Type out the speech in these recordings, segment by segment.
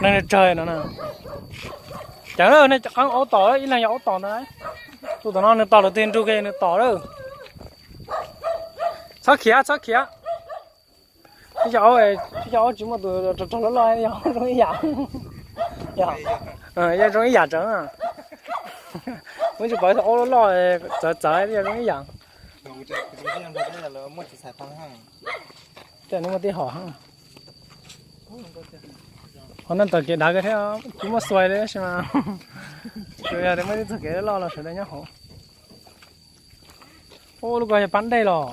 Neeg tsawg no na. Ceev lawm, nej qeeb aub tom, ib leeg yog aub tom ntag. Tus tom no nws tos lawv tig nrug kiag nws tom lawm. Txhob khiav, txhob khiav. Ib co aub, ib co aub tsis muaj tus rog rog loj loj, yog zoo ib yam. Yog zoo ib yam tsev. Muab tsis pom aub loj loj txawv txawv, yog zoo ib yam. Tej no muaj tib hom. Qhov no txoj kev dav kawg thiab, tsis muaj xuas li tab sis mas tsuas yog tias muaj tib txoj kev loj los sawv daws nyob hauv. Ub, lub ko yog pab dej los.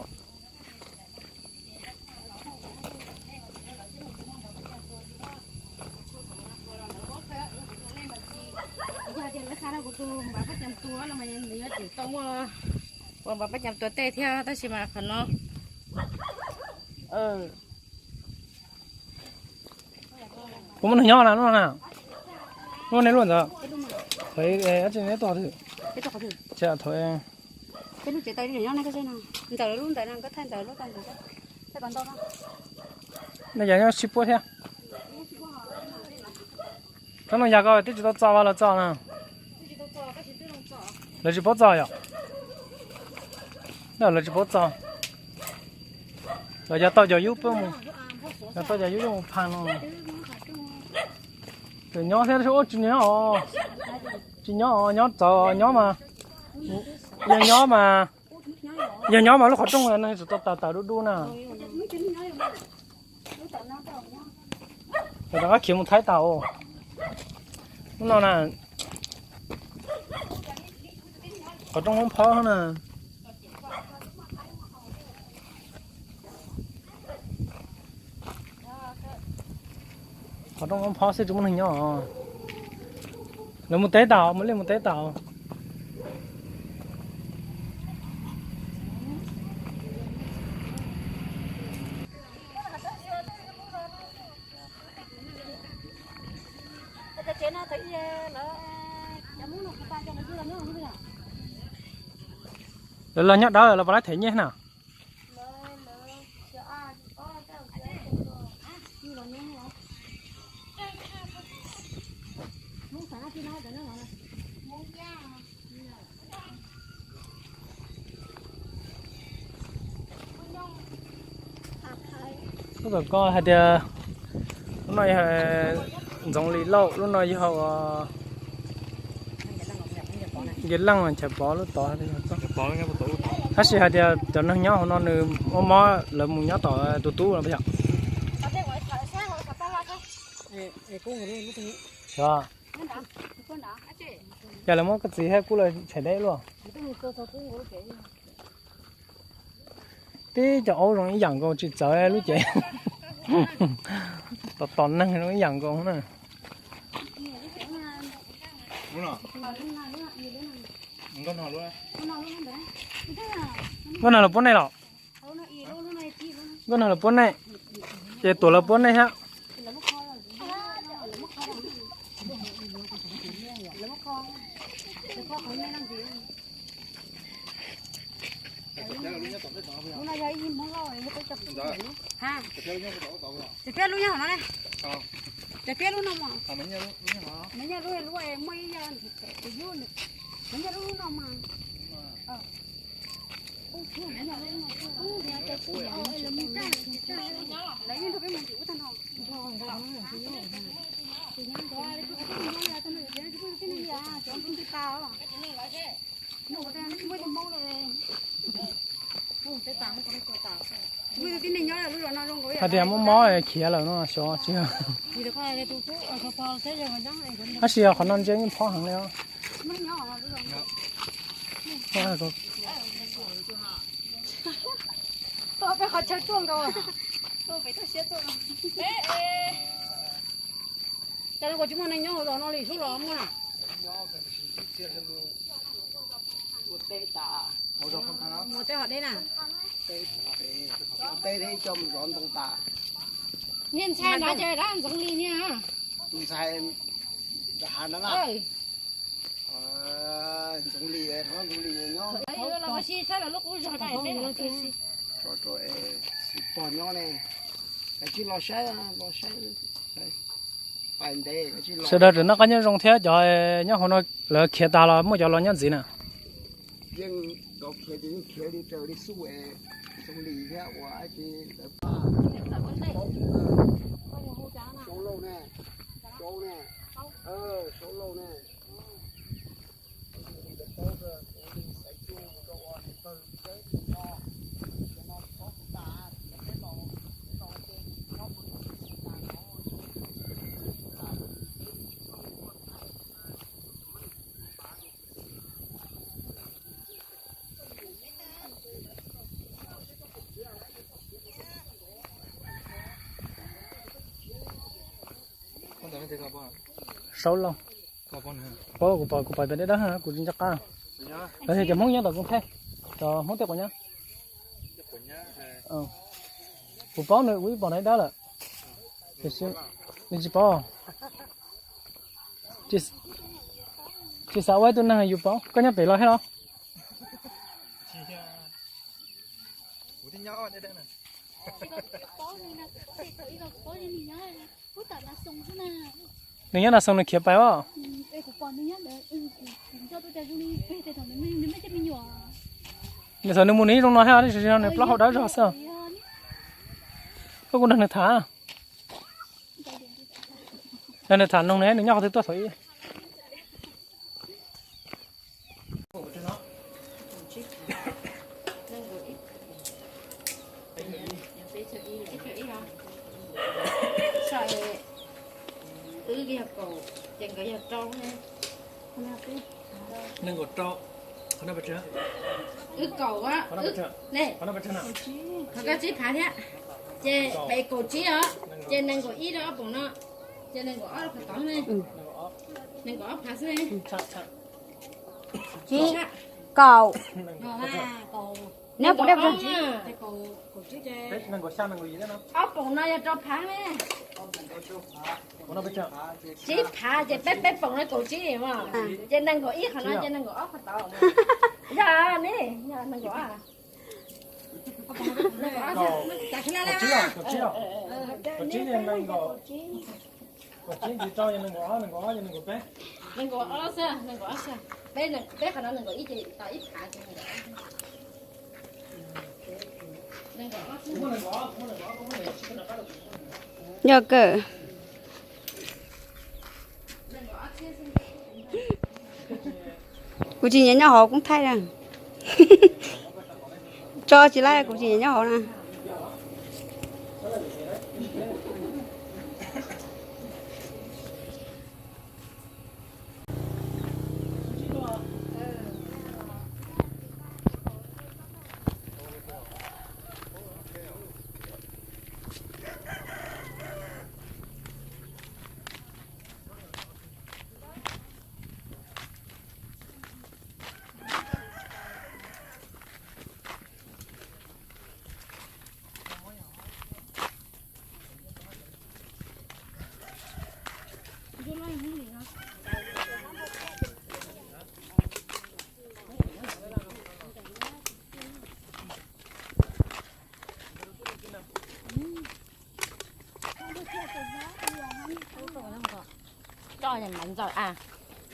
Ua npav pab cam tua tej thiab tab sis mas qhov no. Kuv muaj neeg nyob na, lub na. Lub nej lub ntawd. Thaum neb tuaj qhov twg? Thaum ntawd lub ntawd no, nkawd thaij ntawd lub tau ntawd. Nej cas nyob sib puab thiab? Tsob no yog koj twb tsis tau txo los txo na? Lawv tsis paub txo yom? Lawv tsis paub txo. Los yog tau cov yub peb mus, yog tau cov yub yuav mus phaj no. Ces nyob thiab ua tsis nyob os. Tsis nyob os, nyob txawv nyob mas. Yog nyob mas, yog nyob mas lub qhov rooj neeg tsis tau tawm tawm dub dub na. Rov qab khiav mus Thaib tas. Lub no na, qhov rooj Hmoob Phob na. Qhov rooj Hmoob Phob xwb tsis muaj neeg nyob. Lawv mus teb tas, mus liaj mus teb tas. Lawv los nyob dawb los puas laib them nyiaj na? Lub tom ko hais tias lub no yog Ntxoov Lis Lauj, lub no yog Nkias Leej, Nchaiv Pov lub tod. Tab sis hais tias cov neeg nyob hauv no nws muaj mob lawv mus nyob tom tus tub no yom. Yog lawv muab koj txiv thiab kub lawv tshem deb luaj. Tib cov aub zoo ib yam nkaus tsis txawv lub cev. Tom tom neeg zoo ib yam nkaus na. Nkauj Nog lawv puab nej los? Nkauj Nog lawv puab nej, ces Tuam lawv puab nej thiab. Cov piab lub nyob hauv no ne. Cov piab lub no mas. Nws nyiaj lub, lub muaj ib yam, nws nyiaj lub no mas. Lawv yeej nrog peb mus tim ub tag no. Hais tias muaj mob khiav lawm no xyov tsis. Tab sis qhov no ntshe yeej phob heev li os. Cas no kuv tsis muaj neeg nyob hauv zos no li, sub los muaj na. Mus teb hom deb na. Niag ntxhais no ces dab Ntxoov Lis niag. Tus ntxhais nram hav no na. Ntxoov Lis, Ntxoov Lis nyob. Los ua si saib los lub qub zog dab teb los tso si. Tsis pom nyob ne. Kav tsij los saib, los saib. Sawv daws tseem noj qab nyob zoo thiab, cov nyob hauv no lawv khiav tas los muaj cov los nyob ntxiv na. Saub Lauj. Kuv pom, kuv pom pem deb dawb, kuv tsis nco qab. Lawv tias cov Hmoob nyob tom Koob Thaij, cov Hmoob tej quav nyab. Kuv paub nws, kuv ib pom deb dawb lawm. Tiam sis nws tsis paub. Tsis xav ua ib tug neeg yus paub. Koj nyob pem los thiab los? Nws nyob Nas Xoos nws khiav pais os. Nws thaum nws mus nws ib zoo no thiab, tab sis no nws plaub hau dawb zog xwb. Koj kuj nrog nws tham. Nrog nws tham noog ne, nws nyob qhov twg tuaj thaum ub. Wb yog kaum, ces nkawd yog rau. Nees nkaum rau, wb kaum, ne, qhov koj tsib phav thiab, ces pem kaum tsib os, ces nees nkaum ib rau ob poom no, ces nees nkaum ob rau qhov tod ne, nees nkaum ob phav xwb ne. Tsib, kaum, neb pom dej pes tsawg? Ob poom no yog rau phav ne. Tsib phav ces peb, peb poom no kaum tsib mas, ces nees nkaum ib qhov no ces nees nkaum ob qhov tod. Yog ne, yog nees nkaum ob. Nees nkaum ob xwb, nees nkaum ob xwb. Peb, peb qhov no nees nkaum ib ces tau ib phav ces nees nkaum ob. Yog kawg. Kuv tsis nyiam nyob hauv Koob Thaij na. Tso tsis laib, kuv tsis nyiam nyob hauv na.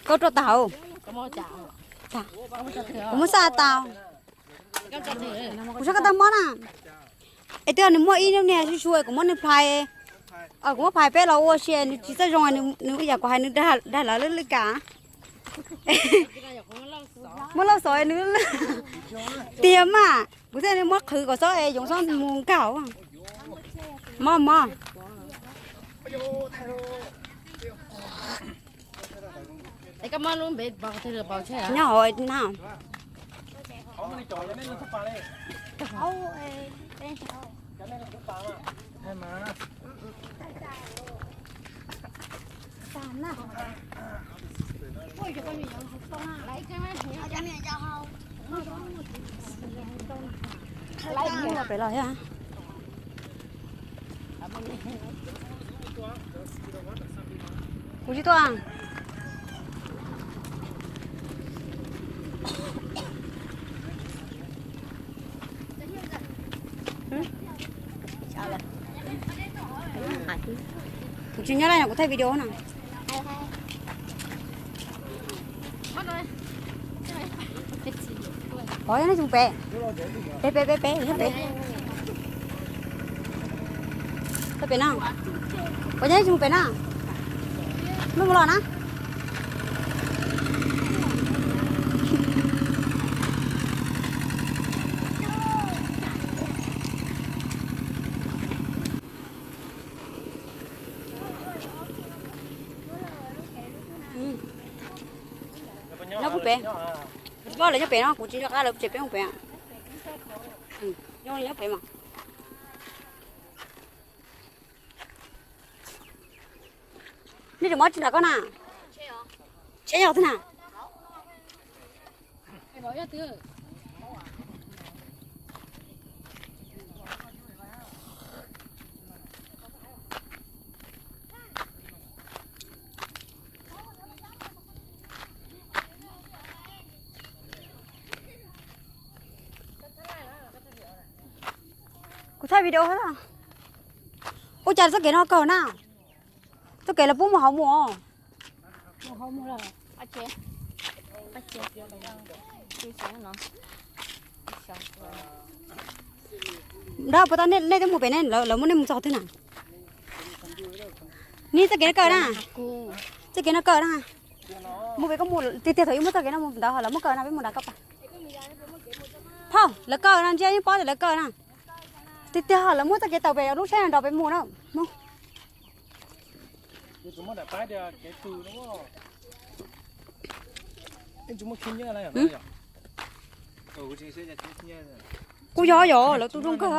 Koj rau tau hauv. Kuv muab xaj tau. Kuv saib koj tau mob na. Es twb yog nws muaj ib lub niag su su, kuv muab nws plhais. Kuv muab plhais peb los ua si nws tsis txawj zoo, nws ua yam kuv hais nws dag lawv lub lwj kam. Muab lauj xov nws tiag mas, kuv thiaj li muab qhwv kom xob es yoov xob mus nkag hauv. Mob mob. Nyob hauv na. Pem los thiab. Kuv tsis tuaj. Kuv tsis nyob lawm no, kuv thaij video no. Pov, nyob nej tsis mus pem? Pem, pem, pem, pem, nyob pem. Nyob pem no. Pov, nyob nej tsis mus pem na. Mej mus los na. Nyob kuv pem. Kuv tsis paub lawv nyob pem no, kuv tsis nco qab lawv tsev peb mus pem. Nyob, nyob pem mas. Nej tseem muab tsis nram koj na? Tsheb yog twg na? Kuv thaij video. Ua cas txoj kev no kawg na? Txoj kev lawv pub mus hauv mus. Nrog puas tau nej twb mus pem ne, lawv muab nej mus txog twg na? Ni txoj kev no kawg na. Txoj kev no kawg na. Mus pem koj mus tiag tiag, thaum ib muab txoj kev no mus ntawd ho lawv muab kawg no, peb mus nram koj pa. Phauj, lawv kawg no, ntsia yeej paub tias lawv kawg na. Tiag tiag ho lawv muab txoj kev taws pem lub tsheb no nrog peb mus na. Kuj yog yog lawv tus zoo kawg.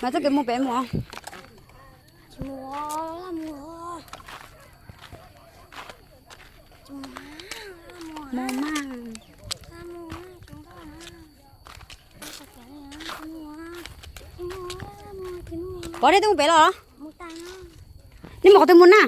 Mas txoj kev mus pem mus. Mus mas. Pov, nej twb mus pem los? Nej mus qhov twg mus na?